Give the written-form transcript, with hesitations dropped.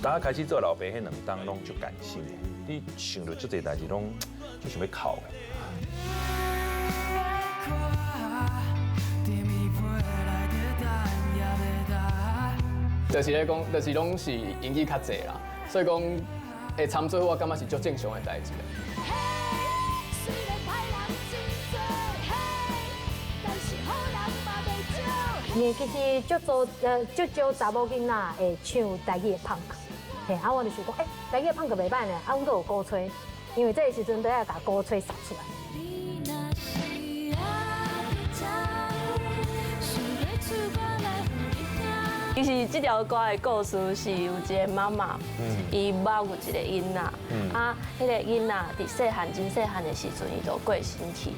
當開始做老爸彼兩冬攏足艱辛的，你想著足濟代誌攏足想欲哭的。就是咧講，就是攏是英語較濟啦，所以講會參做，我感覺是足正常的代誌。雖然歹人真濟，但是好人嘛袂少。因為其實足多足少查某囡仔會唱台語的 punk，嘿，啊，我就想講，欸，台語的 punk 袂䆀呢，啊，阮閣有鼓吹，因為這個時陣都愛共鼓吹殺出來。你若是愛聽，想欲出歌來予你聽。其實這條歌的故事是有一個媽媽，伊捌有一個囡仔，啊，彼個囡仔佇細漢真細漢的時陣，伊就過身去。